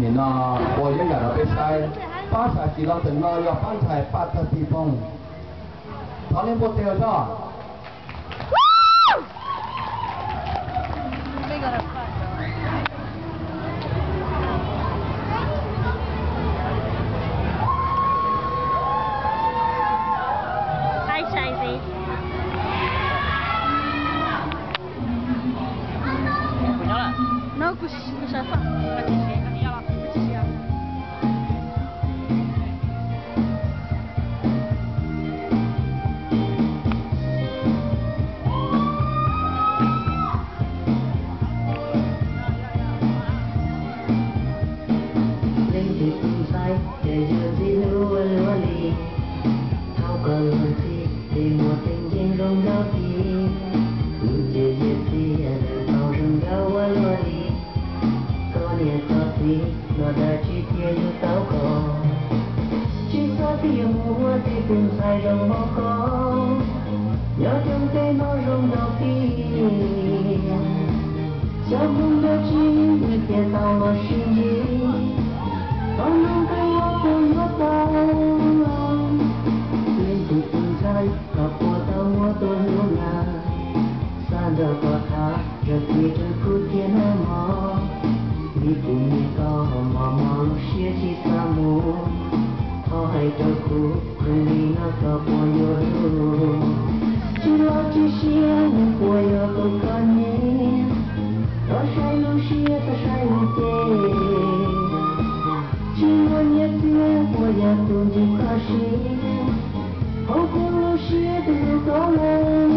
Nim no ua yob yam rau peb saib, pab xav tsis los tawm no yog pab ntxhais Paj Tawg Pis Poog. Thov nej npuaj teg zog. Kuv nyob lawm. No kuv, kuv sawv faj. Leej twg tus ntxhais ces yuav ntxim hlub ua luaj li, thaum koj luag ntxhi ces muaj teeb nceeg zoo nkauj thiab, lub cev yias txiag lawm tau zoo nkauj ua luaj li. Koj niam koj txiv los dag tsis tias yug tau koj, tsis xav tias mus ua tib tus ntxhais zoo npaum koj, nyob rau teb no zoo nkauj tiag. Xyov hnub dab tsi wb thiaj tau los sib ntsib, txoj hmoo kawg los puas yuav tau. Leej twg tus ntxhais koj puas tau muaj tus hlub na, xav nrog koj tham, rau txiv rau kuv thiab na mog. Vim tus me koj mos mos lub siab tsis xav mus, thov hais rau kuv, hnub li no koj puas yuav hlub, tsis los tsis siab nws puas yog tus koj nyiam, txhob saib lub siab txhob saib lub cev, tsis muaj nyiaj txiag puas yog tus ntsib koj siab, hauv kuv lub siab twb hlub koj lawm.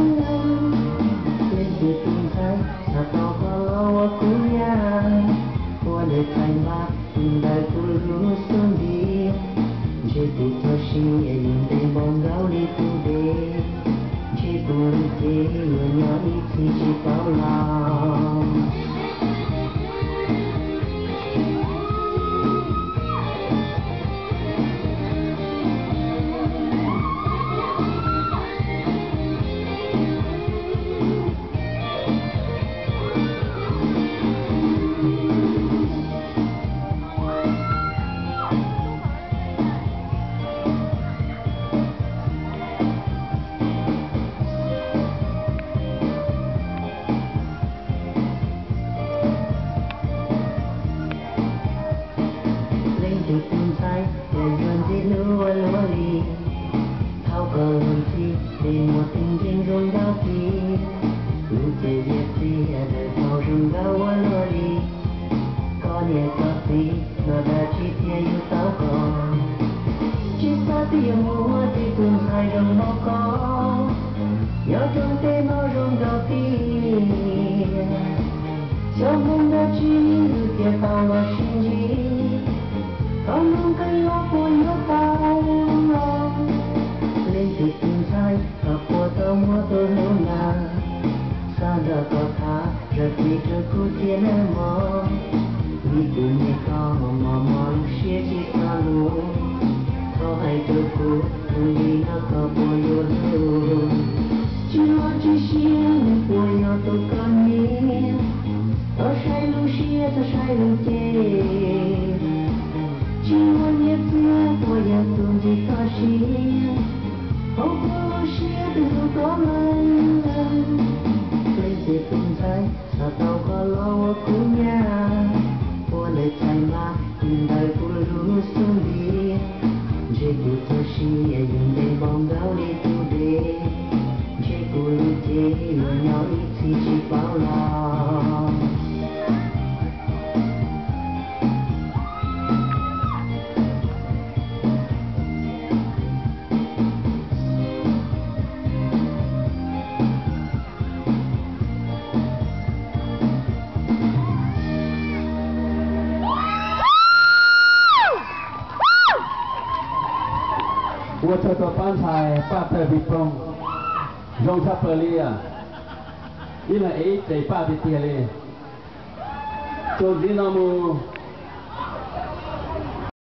Leej twg tus ntxhais xav tau koj los ua kuv nyab, ua lawv txhais npab ntawm kuv lub xub ntiag, ntshe kuv txoj sia yuav ntev npaum nkaus li tus dej, ntshe kuv lub cev yuav nyob ib txhis tsis paub los. Leej twg tus ntxhais ces yuav ntxim hlub ua luaj li, thaum koj luag ntxhi ces muaj teeb nceeg zoo nkauj thiab, lub cev yias txiag lawm tau zoo nkauj ua luaj li. Koj niam koj txiv los dag tsis tias yug tau koj, tsis xav tias mus ua tib tus ntxhais zoo npaum koj, nyob rau teb no zoo nkauj tiag. Xyov hnub dab tsi wb thiaj tau los sib ntsib, txoj hmoo kawg los puas yuav tau. Leej twg tus ntxhais koj puas tau muaj tus hlub na, xav nrog koj tham, rau txiv rau kuv thiab na mog. Vim tus me koj mos mos lub siab tsis xav mus, thov hais rau kuv, hnub li no koj puas yuav hlub, tsis los tsis siab nws puas yog tus koj nyiam, txhob saib lub siab txhob saib lub cev, tsis muaj nyiaj txiag puas yog tus ntsib koj siab, hauv kuv lub siab twb hlub koj lawm. Leej twg tus ntxhais xav tau koj los ua kuv nyab, ua lawv txhais npab ntawm kuv lub xub ntiag, ntshe kuv txoj sia yuav ntev npaum nkaus li tus dej, ntshe kuv lub cev yuav nyob ib txhis tsis paub los. Ua tsaug rau pab ntxhais Paj Tawg Pis Poog, zoo tshaj plaws li. Ib leeg ib tes paj tiag tiag li. Txuas ntxiv no mus,